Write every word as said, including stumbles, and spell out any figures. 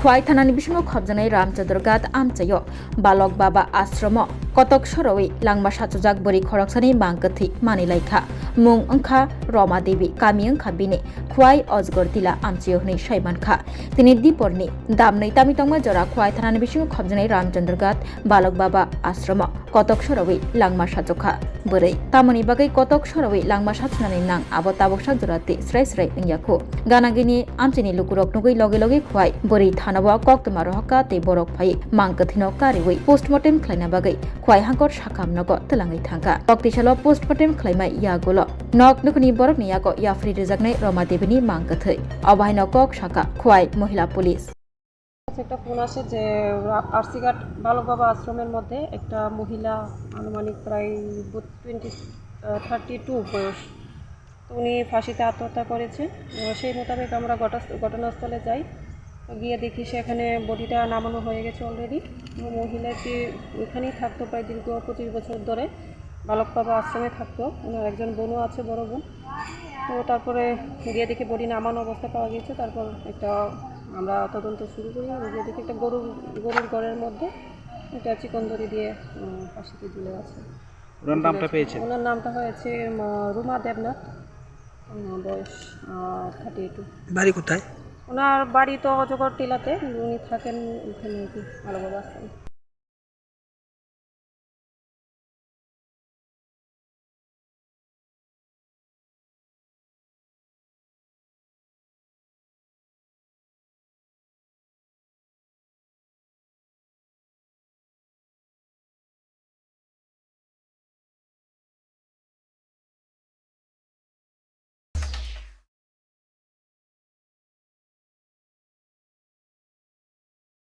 Khwai thanani bisingo khopjaknai Ramchandra Ghat amchaio Balok Baba ashromo kotok sorowi langma sachujak bwrwi khoroksani mang kwthwi manwi laikha. Mung wngkha Roma Devi, kami wngkha bini Khwai Ajgor Tila amchaio hwnwi saimankha. Tini diporni damnwi tami tongma jora Khwai thanani bisingo khopjaknai Ramchandra Ghat Balok Baba ashromo kotok sorowi langma sachukha bwrwi. Tamoni bagwi kotok sorowi langma sachnani nang abo tabuksa jora twi srai srai wngya khu. Ganagini amchini lukurok nugwi loge loge Khwai bwrwi thanao koktwma rohorkha tei borok phai mang kwthwino kariwi postmortem khlaina bagwi Khwai hangkor sakham nogo twlangwi thangkha. Kok tisalo postmortem khlaimai yagulo nok nukhuni borokni yago yapri rijaknai Roma Debini mang kwthwi. Obo haino kok sakha Khwai mohila police. একটা ফোন আসে যে রা- আরসিঘাট বালক বাবা আশ্রমের মধ্যে একটা মহিলা আনুমানিক প্রায় টোয়েন্টি থার্টি টু বয়স, তো উনি ফাঁসিতে আত্মহত্যা করেছে। আহ, সেই মোতাবেক আমরা ঘটনা- ঘটনাস্থলে যাই। তো গিয়ে দেখি সেখানে বডিটা নামানো হয়ে গেছে অলরেডি। মহিলাটি ওইখানেই থাকতো প্রায় দীর্ঘ পঁচিশ বছর ধরে, বালক বাবা আশ্রমে থাকতো। ওনার একজন বোনও আছে, বড় বোন। তো তারপরে গিয়ে দেখি বডি নামানো অবস্থা পাওয়া গেছে। তারপর একটা আমরা তদন্ত শুরু করি, গিয়ে দেখি একটা গরুর গরুর ঘরের মধ্যে একটা চিকন দড়ি দিয়ে উম, ফাঁসিতে ঝুলে আছে। ওনার নামটা পেয়েছেন? ওনার নামটা হয়েছে উম, রুমা দেবনাথ, উম, বয়স থার্টি এইট। বাড়ি কোথায়? ওনার বাড়ি তো অজগর টিলাতে, উনি থাকেন ওখানে আর কি, ভালো বাবা আছেন।